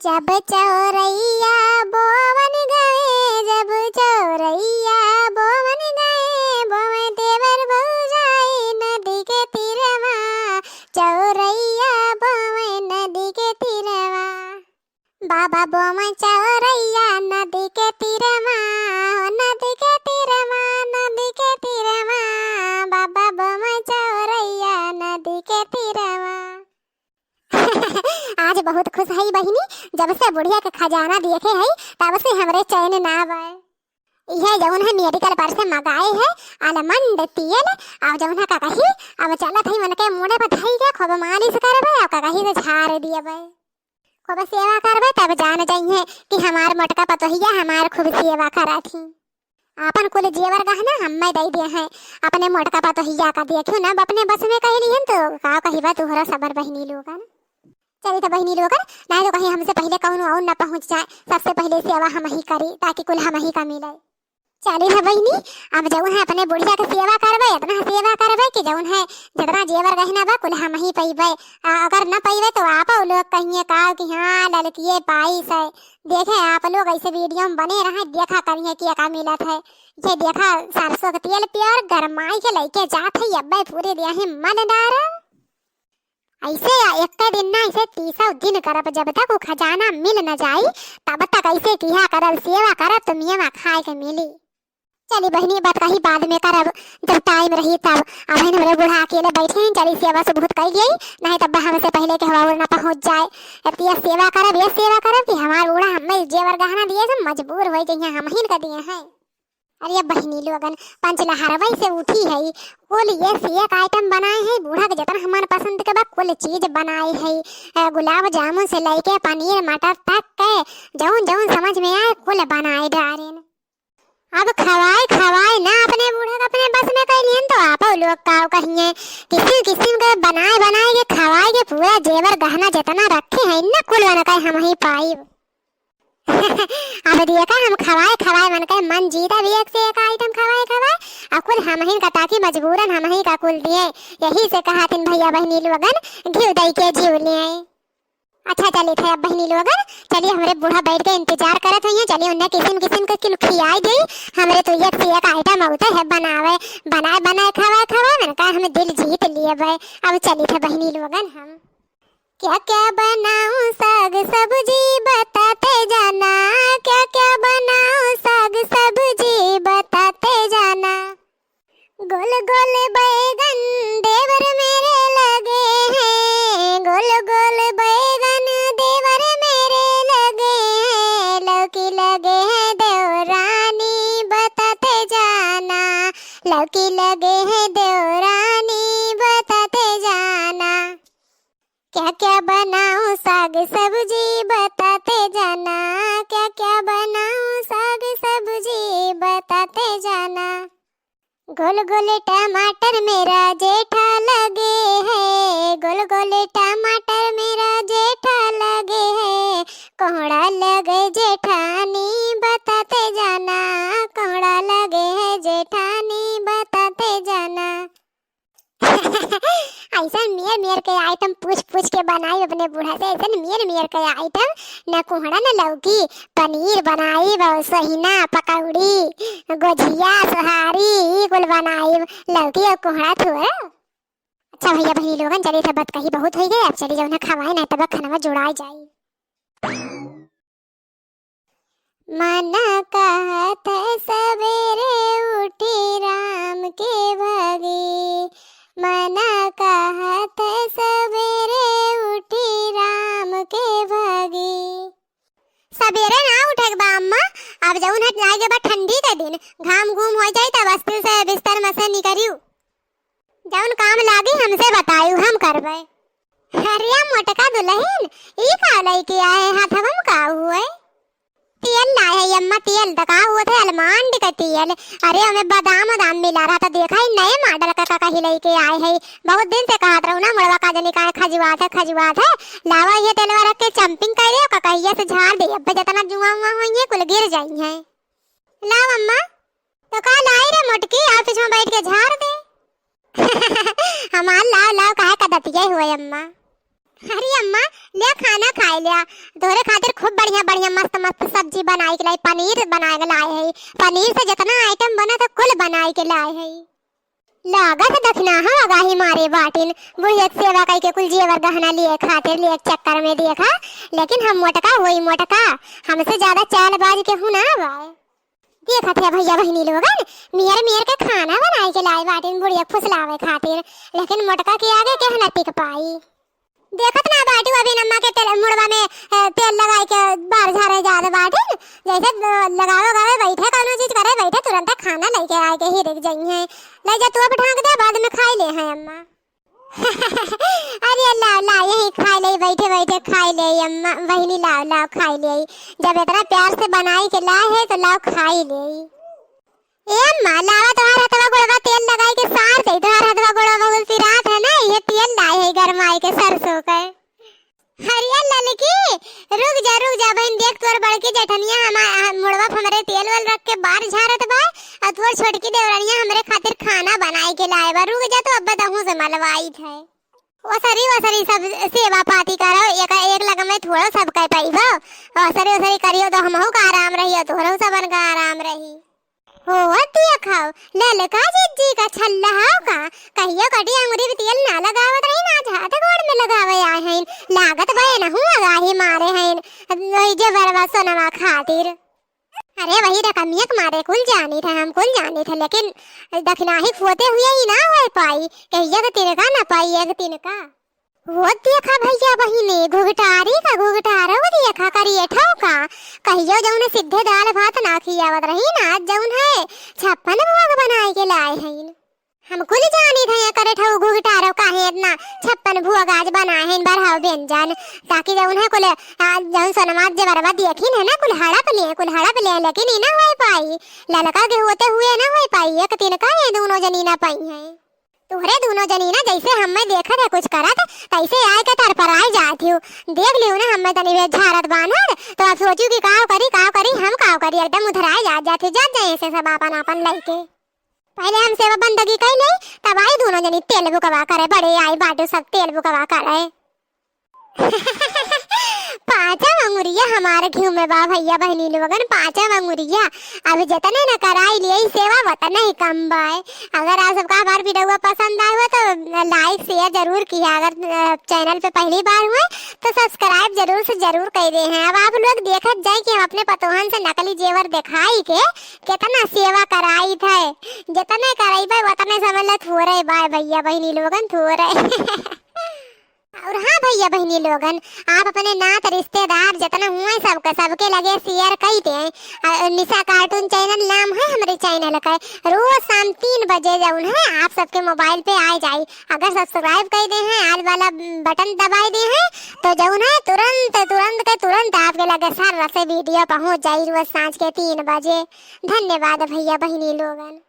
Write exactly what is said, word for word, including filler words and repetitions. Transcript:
जब चौरैया बोवन गए, जब चौरैया बोवन गए, बोवे देवर भौजाई नदी के तीरवा, चौरैया बोवे नदी के तीरवा। बाबा बोवे चौरैया नदी के तीरवा, हो नदी के तीरवा, नदी के तीरवा, बाबा बोवे चौरैया नदी के तीरवा। आज बहुत खुश हई बहिनी, जब से बुढ़िया के खजाना देखे हई, तब से हमरे चैन ना आवे। इहे जौन है medical पर से मंगाए है almond तेल, और जौन है का कही, अब चलत हई उनके मूड़े पर धई के खूब मालिश करबे, और का कही से झाड़ दियबे, खूब सेवा करबे, तब जान जइहे कि हमार मोटका पतोहिया हमार खूब सेवा करत ही। आपन कुल जेवर गहना हम्मे दइ दिए हैं, अपने मोटका पतोहिया का। देखियो ना, अब अपने बस में कइ लिहन तो का कहिबा तोहरा सबर बहिनी लोगन। चली तो बहिनी लोगन, नाहीं तो कहीं हमसे पहिले कउनो और न पहुँच जाए, सबसे पहिले सेवा हमही करी ताकि कुल हमही का मिले। चली तो बहिनी, अब जउन है अपने बुढ़िया के सेवा करबे, इतना सेवा करबे कि जउन है जितना जेवर गहना बा कुल हमही पइबे। आ अगर न पइबे तो आप लोग कहिए का कि हाँ ललकिए पाइस है। देखे आप लोग ऐसे video में बने रहे, देखा करिए कि का मिलत है। ये देखा सरसों के तेल पियर गरमाई के लइके जात है, अब्बे पूरे देह में मल डारा। ऐसे या एक दिन ना, ऐसे तीसौ दिन करब, जब तक वो खजाना मिल न जाई, तब तक ऐसे किहा करब, सेवा करब तो मेवा खाए के मिली। चली बहिनी, बात कही बाद में करब, जब time रही तब। अबहिन हमरे बूढ़ा अकेले बैठे हैं, चली सेवा सुबूत कइ गई, नहीं तब हमसे पहिले केहू और ना पहुँच जाए। अब ये सेवा करब, ये सेवा करब कि हमार बूढ़ा हमें जेवर गहना दिए से मजबूर होइ जइहें, हमहिन का दिए हैं। अरे बहिनी लोगन, पंचलहरवई से उठी है, कुल ये से एक item बनाए है, बूढ़ा के जतना हमार पसंद के बा कुल चीज बनाए है। अ, गुलाब जामुन से लइके पनीर मटर तक के जउन जउन समझ में आए कुल बनाए डारेन। अब खवाए खवाए ना अपने बूढ़ा के अपने बस में कइ लिहन तो आप लोग का कहिए, किसिम किसिम के बनाए बनाए के खवाए के पूरा जेवर गहना जितना रखे हैं ना कुल उनका हमही पाइब। अब देखा हम खवाए खवाए मन के मन जीता भी एक से एक item खवाए खवाए, और कुल हमहिन का ताकि मजबूरन हमही का कुल दिए। यही से कहा थिन भइया बहिनी लोगन घिउ दई के जीव लिए। अच्छा चली थे अब बहिनी लोगन, चली हमरे बूढ़ा बैठ के इंतजार करत होइए, चली उन्हें किसिम किसिम के कुल खियाई दे। हमरे तो एक से एक item होते है बनावे, बनाए बनाए खवाए खवाए मन का हम दिल जीत लिए बे। अब चली थे बहिनी लोगन हम। क्या क्या बनाऊं साग सब्जी बताते जाना, क्या क्या बनाऊं साग सब्जी बताते जाना। गोल गोल बैगन देवर मेरे लगे हैं, गोल गोल बैगन देवर मेरे लगे हैं, लौकी लगे हैं देवरानी बताते जाना, लौकी लगे हैं देवरानी बताते जाना। क्या क्या बनाऊं साग सब्जी बताते जाना, क्या क्या बनाऊं साग सब्जी बताते जाना। गोल गोल टमाटर मेरा जेठा लगे है, गोल गोल टमाटर मेरा जेठा लगे है, कोहड़ा लगे जेठानी बताते जाना, कोहड़ा लगे है जेठानी बताते जाना। ऐसन मेर मेर के item पूछ पूछ के बनाई अपने बूढ़ा से, ऐसन मेर मेर के item, न कोहड़ा न लौकी, पनीर बनाई, सोहिना, पकौड़ी, गोझिया, सोहारी, ई कुल बनाई, लौकी और कोहड़ा थोड़ा। अच्छा भइया बहिनी लोगन, चली सब बात कही बहुत होइ गए, अब चली जउन खवाए नहीं तब खनवा जुड़ाई जाई। मना कहत है सबेरे उठी राम के भगी, मना कहत है सबेरे उठी राम के भगी। सबेरे ना उठे के बा अम्मा, अब जउन है जाए के बा ठंडी के दिन, घाम घूम होइ जाई तब अस्थिर से बिस्तर में से निकरियो। जउन काम लागी हमसे बतायू, हम करबे। अरे मोटका दुलहिन, ई का लइके आए हाथवा में, का हुए? तेल लाए है अम्मा, तेल त का हुए थे, almond का तेल। अरे ओमे बादाम वादाम मिला रहा था, देखा ही नए model का, का कही लइके आए है। बहुत दिन से कहत रहू ना, मुड़वा का जनी काहे खजुआत है, खजुआत है। लावा ये तेलवा रख के चम्पिंग कर दे, का कहिया से झाड़ दे, अब जितना जुआ उआ होइए कुल गिर जाई है। लाओ अम्मा। तो का लाई रे मोटकी, आओ पीछे में बैठ के झाड़ दे। हमार लाओ लाओ काहे का दतिया हुए अम्मा। अरे अम्मा, ले खाना खाए ले। तोहरे खातिर खूब बढ़िया बढ़िया मस्त मस्त सब्जी बनाई के लाई, पनीर बनाए के लाए है। पनीर से जितना आइटम बना था कुल बनाई के लाए है। लागत दखिनहा अगाही मारे बाटिन, बुढ़िया के सेवा कई के कुल जेवर गहना लिए खातिर लिए चक्कर में देखा, लेकिन हम मोटका होई मोटका, हमसे ज्यादा चालबाज केहू ना बाए। देखत है भैया बहिनी लोगन, मेर मेर के खाना बनाए के लाए बाटिन बुढ़िया फुसलावे खातिर, लेकिन मोटका के आगे केह न टिक पाई। देखत ना बाटू अभी अम्मा के तेल, मुड़वा में, अ, तेल लगाए के बार झारे जात बाटिन, जैसे, अ, लगावे गावे बैठे कौनो चीज करे बैठे तुरंत खाना लेके आए के ही रिक जाई है। ले जा तू अब ढांक दे, बाद में खाई ले हैं अम्मा। अरे लाओ लाओ, यही खाई ले, बैठे बैठे खाई ले अम्मा, बहिनी लाओ लाओ खाई ले। जब इतना प्यार से बनाई के लाए है तो लाओ खाई ले। ए अम्मा, लावा तोहार हथवा गोड़वा तेल लगाई के सार दे, तोहार हथवा गोड़वा बहुत पिरात है ना, ये तेल लाए है गरमाई के सरसों के। अरे ललकी, रुक जा रुक जा बहिन, देख तोर बड़की जेठनिया हमार मुड़वा पे हमरे तेल वेल रख के बार झारत बा, और तोर छोटकी देवरनिया हमरे खातिर खाना बनाई के लाए बा। रुक जा, तो अब तहूँ से मलवाई थे। ओसरी ओसरी सब सेवा पाती करो, एक एक लग में थोड़ो सब कह पाइबो। ओसरी ओसरी करियो तो हमहू का आराम रही, तोहरो सबन का आराम रही। हो देखो, ललका जिज्जी का छल्ला हो का, कहियो कटी अंगुरी पे तेल ना लगावत रही, ना आज हाथ गोड़ में लगावे आए हैं। लागत भय न हुआ गाही मारे हैं, वही जे बरवा सोनवा खातिर। अरे वही रकमिया के मारे कुल जानी थे, हम कुल जानी थे, लेकिन दखिनाही खोते हुए ही ना हो पाई, कहियो के तिनका ना पाई, एक तिनका। वो देखा भैया बहिनी, घुघटारी का घुघटारो देखा करिए ठौका। कहियो जौन सीधे दाल भात ना खियावत रही ना, आज जौन है छप्पन भोग बनाए के लाए हैं। हम कुल जानी थे ये करे ठौ घुघटारो काहे इतना छप्पन भोग आज बनाए हैं बढ़ाओ व्यंजन, ताकि जौन है कुल आज जौन सोनमा जेवरवा देखिन है ना कुल हड़प लिए, कुल हड़प लिए, लेकिन ई ना हो पाई, ललका के होते हुए ना हो पाई, एक तिनका ये दोनों जनी ना पाई हैं। तोहरे दुनो जनी ना जैसे हम्मे देखत है कुछ करत, तैसे आए के तरपराए जात हियो। देख लियो ना हम्मे तनी बे झारत बान्हत, तो अब सोचियो कि काव करी, काव करी, हम काव करी, एकदम उधराए जात, जात हियो, जात जाए ऐसे सब आपन, आपन लइके। पहिले हम सेवा बंदगी कई नहीं, तब आई दुनो जनी तेल बुकवा करे, बड़े आई बाटू सब तेल बुकवा करे। पाँचों अंगुरिया हमार घिउ में बा भैया बहिनी लोगन, पाँचों अंगुरिया। अभी जतने न कराई लिए सेवा वतने ही कम बाय। अगर आप सबका हमार वीडियो पसंद आए हो तो like share जरूर किया, अगर, अ, channel पे पहली बार हुए तो subscribe जरूर से जरूर कर दे हैं। अब आप लोग देखत जाए कि हम अपने पतोहन से नकली जेवर दिखाई के कितना सेवा कराई थे, जितने कराई बाय उतने समझ लो थोड़े बाय भैया बहिनी लोगन थोड़े। और हाँ भैया बहिनी लोगन, आप अपने नात रिश्तेदार जितना हुए सबके, सबके लगे share कई दे। अ, निशा cartoon channel नाम है हमरे channel का। रोज शाम तीन बजे जौन है आप सबके mobile पे आ जाई। अगर subscribe कई दे हैं, all वाला button दबाई दे हैं, तो जौन है तुरंत, तुरंत के तुरंत आपके लगे सर से video पहुँच जाई रोज सांझ के तीन बजे। धन्यवाद भैया बहिनी लोगन।